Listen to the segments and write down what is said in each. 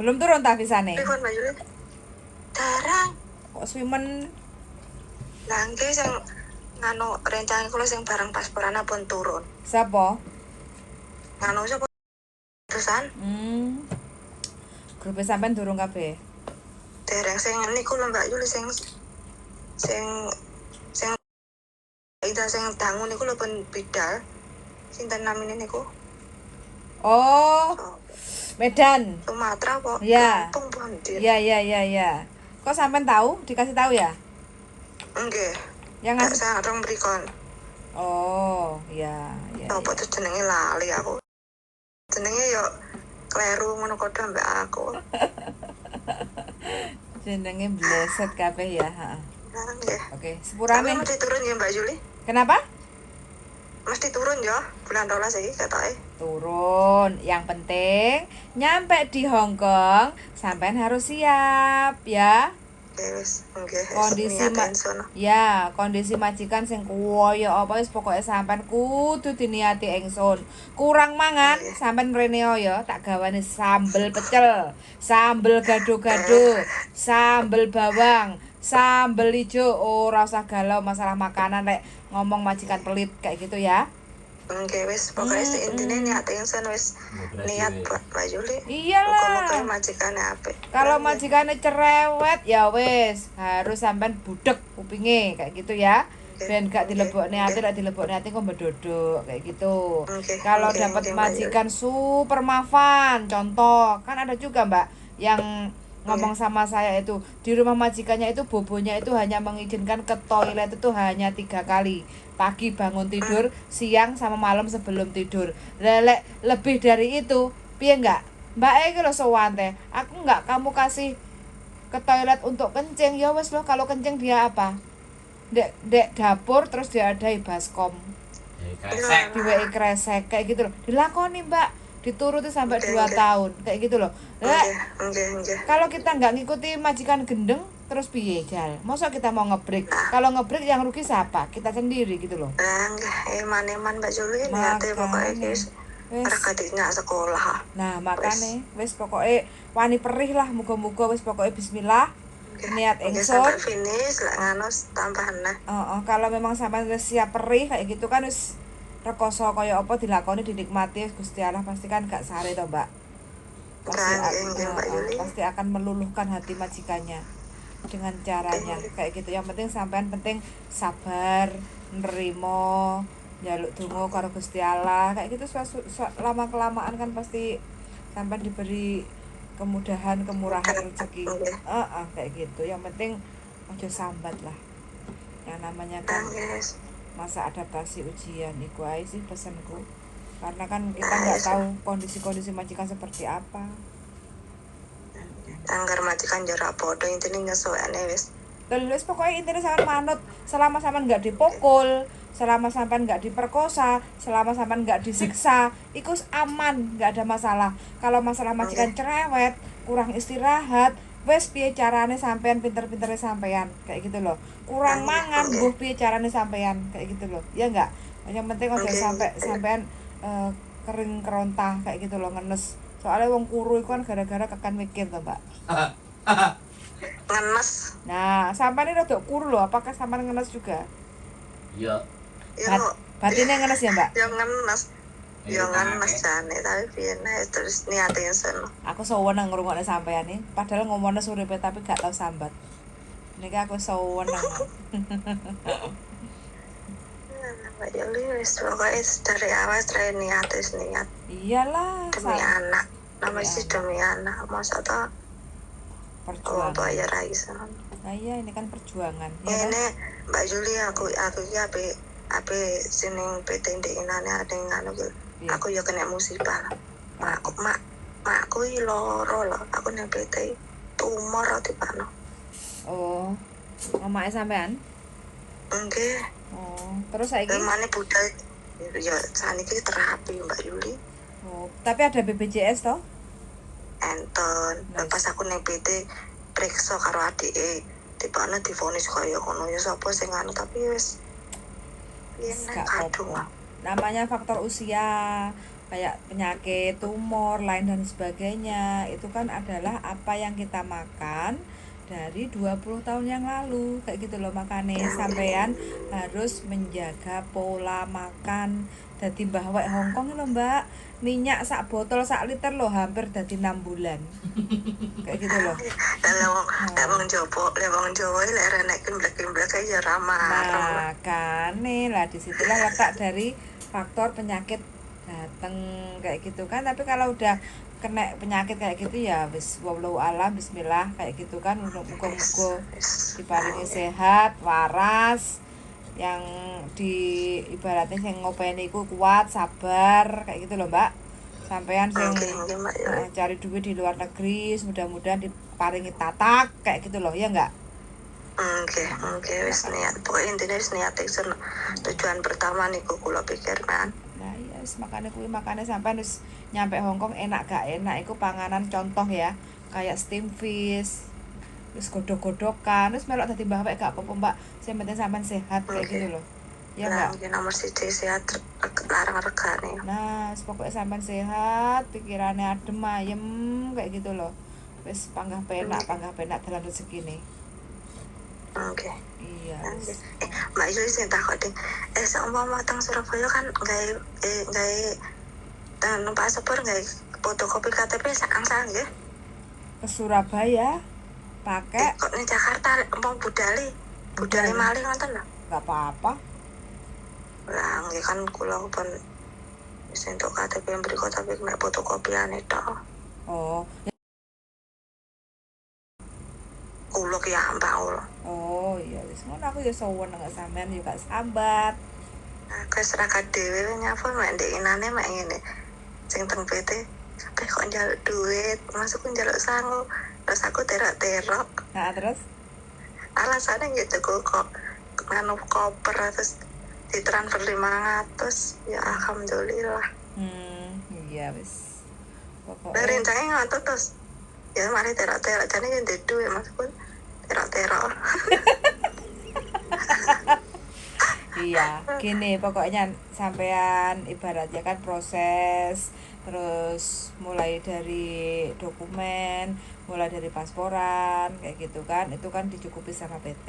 Belum turun ta visane? Pripun, Mbak Yuli? Dereng. Kok suwi men? Lah nggih, sing nganu rencang kula sing bareng pasporan pun turun. Siapa? Nganu sapa? Terusan. Grupe sampean durung kabeh. Dereng. Sing niku lho, Mbak Yuli, sing sing sing Ida sing dangu niku lho pun bidal. Sinten namine niku? Oh, Oh, Medan. Sumatera apa? Ya. Lampung pundi? Ya. Kok sampean tahu? Dikasih tahu ya? Nggih. Yang Nggak ngasih. Sareng mrikon. Oh, ya. Apa ya. tuh jenenge, lali aku. Jenenge yo kleru ngono padha ambek aku. Jenenge bleset kabeh ya, heeh. Nah, nggih. Oke, Tapi sepurane. Mesti turun ya, Mbak Yuli? Kenapa? Mesti turun ya bulan 12 iki ketoke. Turun. Yang penting nyampe di Hong Kong sampean harus siap ya. Nggih wis, nggih. Kondisi niat ingsun. Ya, kondisi majikan sing koyo apa wis pokoke sampean kudu diniati ingsun. Kurang mangan, sampean mrene ya, tak gawane sambel pecel, sambel gado-gado, sambel bawang, sambel ijo, ora usah galau masalah makanan lek ngomong majikan pelit kayak gitu ya. Nggih wis, pokoke sing intine niat ingsun wis niat, Mbak Mbak Yuli. Iyalah. Muga-muga majikane apik. Kalau Nggih. Majikannya cerewet ya wis, harus sampean budek kupinge kayak gitu ya. Ben gak dilebokne ati, lek dilebokne ati kok mbedodok kayak gitu. Kalau dapat Nggih, Mbak Yuli. Majikan super mafan, contoh, kan ada juga, Mbak, yang ngomong sama saya itu di rumah majikannya itu bobonya itu hanya mengizinkan ke toilet itu hanya 3 kali, pagi bangun tidur, siang, sama malam sebelum tidur. Lek lebih dari itu piye enggak, Mbak? Iki lho sewante aku nggak kamu kasih ke toilet untuk kencing, ya wes loh. Kalau kencing dia apa, dek dek dapur, terus dia ada baskom, Kresek. Diwehi kresek kayak gitu loh. Dilakoni, Mbak, dituruti sampai 2 Oke. tahun kayak gitu loh. Lah, Nggih, nggih, nggih. Kalau kita nggak ngikuti majikan gendeng terus piye jal? Masa kita mau ngebreak? Kalau ngebreak yang rugi siapa? Kita sendiri gitu loh. Lah nggih, eman-eman, Mbak Juli, niate pokoke Makane. iki wis Wis. arek sekolah. Nah, makane wis pokoke wani perih lah, muga-muga wis pokoke bismillah. Niat Nggih, ingsun. Sampai finish lek ngono tambah neh. Oh, kalau memang sampai wis siap perih kayak gitu kan wis rekoso kaya apa dilakoni, dinikmati, Gusti Allah pasti kan gak sare toh, Mbak. Pasti, Nggih, nggih, Mbak Yuli. Pasti akan meluluhkan hati majikannya dengan caranya kayak gitu. Yang penting sampean penting sabar, nerimo, njaluk donga karo Gusti Allah kayak gitu. Lama kelamaan kan pasti sampean diberi kemudahan, kemurahan rezeki. Heeh, kayak gitu. Yang penting ojo sambat lah. Yang namanya kan Nggih. Masa adaptasi ujian iku ae sih pesanku. Karena kan kita nggak tahu kondisi-kondisi majikan seperti apa. Angger majikan yo ora padha, intine nyesuaiane wis. Terus pokoknya intinya sampean manut selama sampean nggak dipukul, selama sampean nggak diperkosa, selama sampean nggak disiksa, iku aman, nggak ada masalah. Kalau masalah majikan cerewet, kurang istirahat, wes piye carane sampean, pinter-pintere sampean kayak gitu loh. Kurang mangan, mbuh piye carane sampean kayak gitu loh. Ya enggak? Yang penting aja sampai sampean kering kerontah kayak gitu loh, ngenes. Soalnya wong kuru itu kan gara-gara kakean mikir toh, Mbak. Ngenes. Nah, sampean ini rada kuru loh, apakah sampean ngenes juga? Iya. Ya. Batinnya ngenes ya, Mbak? Ya ngenes. Iya, Ya ngenes akeh. jane, tapi piye nek terus niate ingsun. Aku seneng ngrungokne sampean nih, padahal ngomongnya uripe tapi gak tau sambat. Niki aku seneng. Mbak Yuli wis pokoke dari awal saya niat, wis niat Iyalah, demi anak. Nama Demi sih anak. Demi anak. Masa toh wong Perjuangan. tua ya ra iso. Nah iya, ini kan perjuangan, ya kan? Ngene, Mbak Yuli, aku iki ape ape sining PT ndek inane ada yang nganu ki. Piye? Aku ya kena musibah. Mak mak makku iki loro lho, aku nang PT tumor tibano. Oh, mamake sampean? Nggih. Oh, terus saiki? Mane budal ya saniki terapi, Mbak Yuli. Oh, tapi ada BPJS toh? Enten. Nice. Pas aku nang PT periksa karo adike, tibane divonis kaya ngono, ya sapa sing anu, tapi wis piye Wis nek gak kadung. apa-apa. Namanya faktor usia, Kayak penyakit tumor lain dan sebagainya itu kan adalah apa yang kita makan dari 20 tahun yang lalu kayak gitu loh. Makanya Ya, sampean harus menjaga pola makan. Dadi Mbah Wek Hongkong lho Mbak, minyak sak botol sak liter loh hampir dadi 6 bulan kayak gitu loh. Lah wong lek wong Jawa, lek wong Jawa lek renek kimblek-kimblek ya ora marem. Makane lah disitulah letak dari faktor penyakit dateng kayak gitu kan. Tapi kalau udah kena penyakit kayak gitu ya wis wallahu alam bismillah kayak gitu kan. Muga-muga diparingi sehat, waras, yang di ibaratnya sing ngopeni iku kuat, sabar kayak gitu loh Mbak. Sampean sing Nggih, nggih Mbak Yuli. cari duit di luar negeri, mudah-mudahan diparingi tatak kayak gitu loh, ya enggak? Nggih, nggih wis niat. Pokoke intine wis niat ingsun. Tujuan pertama niku kula pikirkan. Nah iya wis makane kuwi, makane sampean wis nyampe Hongkong enak gak enak iku panganan contoh ya, kayak steam fish wis godhog-godhogan wis melok dadi mbah wek gak apa-apa Mbak, sing penting sampean sehat kayak Oke. gitu loh. Ya Lah enggak? nggih nomor siji sehat larang regane. Nah, wis pokoknya sampean sehat, pikirannya adem ayem kayak gitu loh. Wis panggah penak dalan rezekine. Nggih. Iya Nggih. wis. Eh, Mbak Yuli sing takok ding. Eh, seumpama teng Surabaya kan gawe gawe teng numpak sepur gawe fotokopi KTP sak angsal nggih. Ke Surabaya Eh, pakai kok ning Jakarta mau budale budale budal malih ngoten lho. nggak apa-apa. Lah nggih kan kula pun wis entuk KTP mriku tapi mek fotokopiane tok. Oh, Kula ki ambak kula. oh iya wis ngono aku ya seneng sampean ya gak sambat. Nah, wis dhewe nyapa mek ndek inane mek ngene. Sing teng PT kabeh kok njaluk duit, masuk njaluk sangu. Terus aku terok-terok. Nah, terus Alasannya gitu kok nganu koper terus ditransfer 500 ya alhamdulillah. Iya wis. Lah Pokoknya rencana ngotot terus ya mari terok-terok jane yo ndek duit maksudku terok-terok. iya, gini pokoknya sampean ibaratnya kan proses terus mulai dari dokumen, mulai dari pasporan kayak gitu kan, itu kan dicukupi sama PT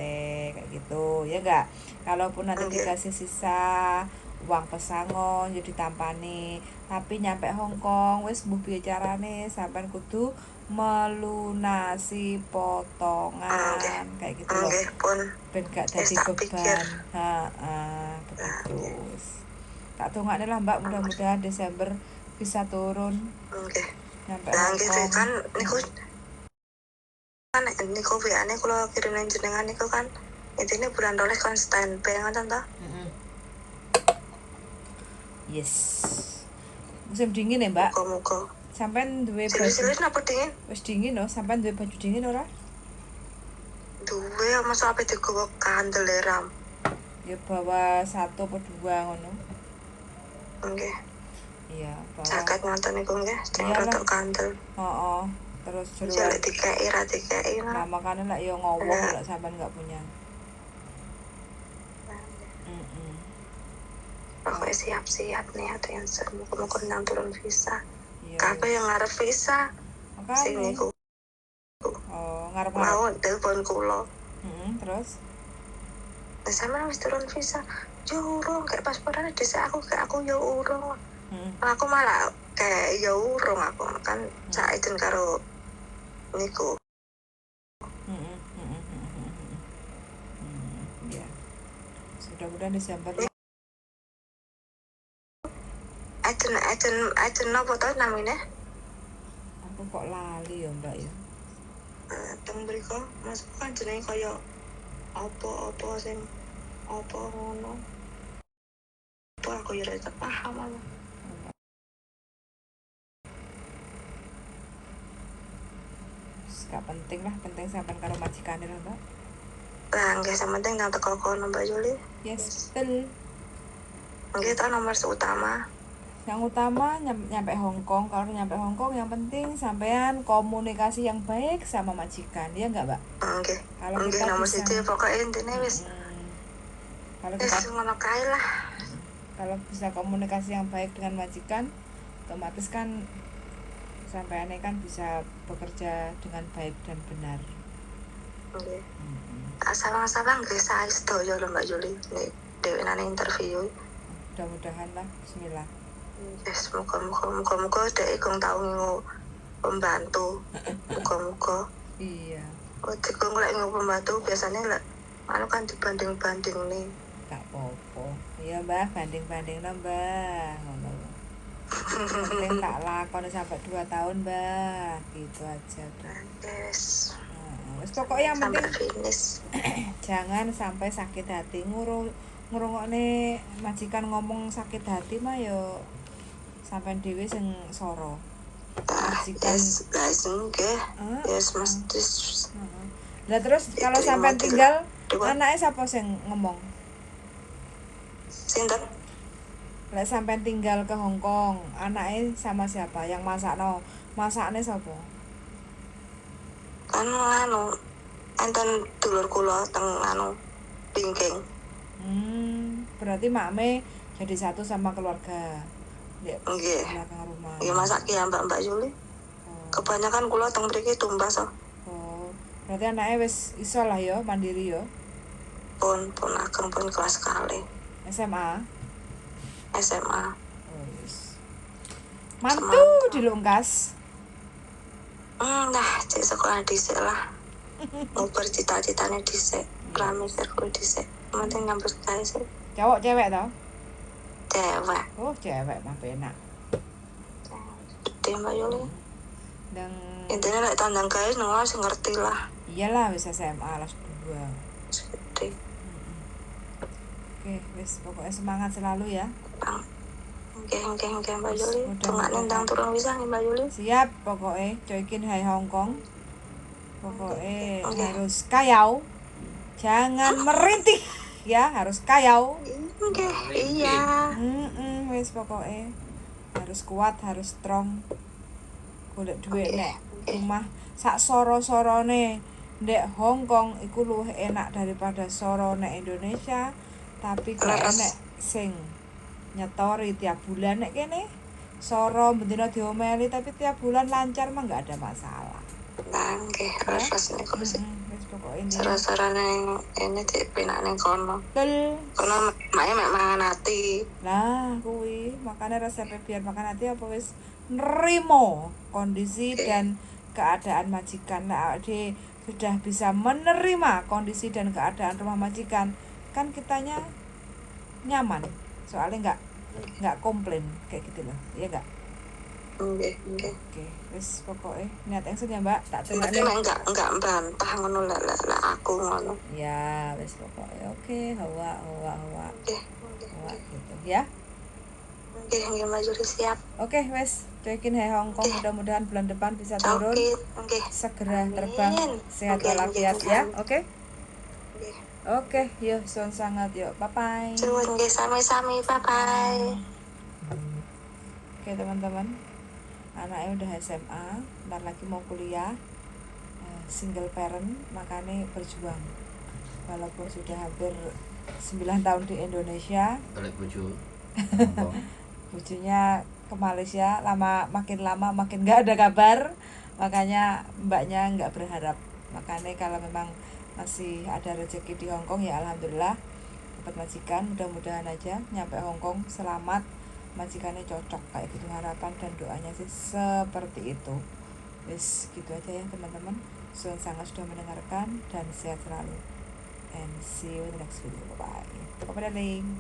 kayak gitu, ya enggak? Kalaupun nanti Nggih. dikasih sisa uang pesangon ya ditampani, tapi nyampe Hong Kong wis mbuh piye carane sampean kudu melunasi Nggih. potongan kayak gitu loh Nggih pun ben gak wis dadi tak pikir. beban. Heeh, Lah begitu. nggih. Tak dongakne lah Mbak, mudah-mudahan Desember bisa turun Nggih. nyampe Lah Hong nggih Kong. kan niku kan niku WA-ne kula kirim nang jenengan niku kan intine bulan roles kon standby ngoten to. Yes. Musim dingin ya, Mbak. Muga-muga. Sampean duwe baju Serius-serius napa dingin? wis dingin loh, sampean duwe baju dingin ora? Duwe masa ape digawa kandel e, ram. Ya bawa satu apa dua ngono. Nggih. Iya, bawa. Jaket ngoten niku nggih, sing Iyalah. rada kandel. Heeh. Terus jeroan. Jaluk dikei ra dikei Nah, nah. makanya lah ya ngowong Lah. lek sampean nggak punya. Mm-mm. Pokoknya siap-siap nih atau yang muga-muga nang turun visa. Iya. Kabeh wis. yang ngarep visa sing Makane. niku Oh, ngarep-ngarep. mau telepon kula. Terus Nah, sampean wis turun visa. Yo urung kayak pasporane dhisik aku kayak aku yo urung. Aku malah kayak yo urung aku kan sak izin karo niku. Mm-mm, mm-mm, mm-mm, mm-mm. Ya. Mudah-mudahan Desember lah. Ajen ajen ajen napa to namine? Aku kok lali ya, Mbak ya. Eh, teng mriku maksudku kan jenenge kaya apa-apa sing apa ngono. Apa aku ya ora paham aku. Wis gak penting lah, penting sampean karo majikane lah, Mbak. Lah nggih sampeyan nang teko kono Mbak Yuli. Yes, betul. Nggih ta nomor utama. Yang utama nyampe Hong Kong. Kalau nyampe Hong Kong yang penting sampean komunikasi yang baik sama majikan, ya enggak, Mbak? Nggih. Kalau Nggih kita nomor bisa siji pokoke intine wis Mm. Kalau wis kita ngono kae lah. kalau bisa komunikasi yang baik dengan majikan, Otomatis kan sampeane kan bisa bekerja dengan baik dan benar. Nggih. Tak sawang-sawang nggih sae sedaya lho Mbak Yuli nek dhewe nang interview. Mudah-mudahan lah, bismillah. Yes, muga-muga muga-muga dhek iku tau ngingu pembantu. Muga-muga. Iya. Oh, dikong lek ngingu pembantu biasanya lek anu kan dibanding-banding nih. Gak apa-apa. Iya, Mbah, banding-banding Mbah, ngono. Penting tak lakoni sampai 2 tahun, Mbah. Gitu aja udah. Yes. Nah, wis pokoknya yang Sampai penting finish. jangan sampai sakit hati ngrungokne majikan ngomong sakit hati mah yo sampean dhewe sing soro. Majikan Yes, guys, nggih. Ah, Yes, mesti. heeh. Lah terus kalau Diterima sampean tidak? tinggal Dua. anaknya siapa sing ngomong? Sinten? Lek sampean tinggal ke Hong Kong, anaknya sama siapa? Yang masakno? Masakne sapa? Kan anu enten dulur kula teng anu Bingking. Berarti makme jadi satu sama keluarga di Nggih. belakang rumah. Nggih masak ki ya Mbak Mbak Yuli. Oh. Kebanyakan kula teng mriki tumbas oh. Oh, berarti anaknya wis iso lah yo, mandiri yo. Pun pun ageng pun kelas kali SMA. SMA. Oh, wis. Mantu dilungkas. Nah, cek sekolah dhisik lah. Nguber cita-citane dhisik, ora mikir kuwi dhisik. Penting nyambut gawe sih. Cowok cewek toh? Cewek. Oh, cewek mah penak. Gede Mbak Yuli. Dan Intinya lek tandang gawe nang wis ngerti lah. iyalah wis SMA kelas 2. Wis gede. Oke, wis pokoknya semangat selalu ya. Bang. Nggih, nggih, nggih Mbak Wis, Yuli. mudah-mudahan. Dongakne ndang turun bisa nih Mbak Yuli. Siap pokoknya Joikin hai Hong Kong. Pokoknya Oke. harus kayau. Jangan merintih ya, harus kayau. Nggih, iya. Wis pokoknya harus kuat, harus strong. Golek duit Oke, nek oke. rumah sak soro-sorone ndek Hong Kong iku luwih enak daripada soro nek Indonesia, tapi gak Leres. enek sing nyetori tiap bulan nek kene. Soro bendina diomeli tapi tiap bulan lancar mah nggak ada masalah. Nah, nggih, leres niku sih. Wis pokoknya intinya Soro-sorone ini cek penak ning kono. betul. Kono mae mek mangan ati. Lah kuwi makanya resepnya biar makan hati apa wis nerimo kondisi dan keadaan majikan. Lah awake dhewe sudah bisa menerima kondisi dan keadaan rumah majikan, kan kitanya nyaman. Soalnya nggak komplain kayak gitu loh. Iya nggak? Nggih, nggih. Oke, wis pokoknya niat ingsun ya, Mbak. Tak Berarti dongakne. mek enggak bantah ngono lah lah lah aku ngono. Ya, wis pokoknya oke, hawa hawa hawa Nggih, nggih. hawa gitu ya. Nggih, nggih Mbak Yuli siap. Oke, wes Cekin hai Hong Kong, mudah-mudahan bulan depan bisa turun. Oke, nggih. Segera Amin. terbang sehat Oke, walafiat nggih, ya. nggih. Oke. Nggih. Oke, yuk suwun sangat yuk. Bye bye. Suwun nggih sami-sami. Bye bye. Oke, teman-teman. Anaknya udah SMA, ntar lagi mau kuliah. Single parent, makanya berjuang. Walaupun sudah hampir 9 tahun di Indonesia, Golek bojo. Hongkong. bojonya ke Malaysia lama makin nggak ada kabar, makanya mbaknya nggak berharap. Makanya kalau memang masih ada rezeki di Hong Kong ya alhamdulillah dapat majikan, mudah-mudahan aja nyampe Hong Kong selamat, majikannya cocok kayak gitu, harapan dan doanya sih seperti itu. Wis gitu aja ya teman-teman. Suwun sangat sudah mendengarkan dan sehat selalu, and see you in the next video. Bye bye. Bye darling.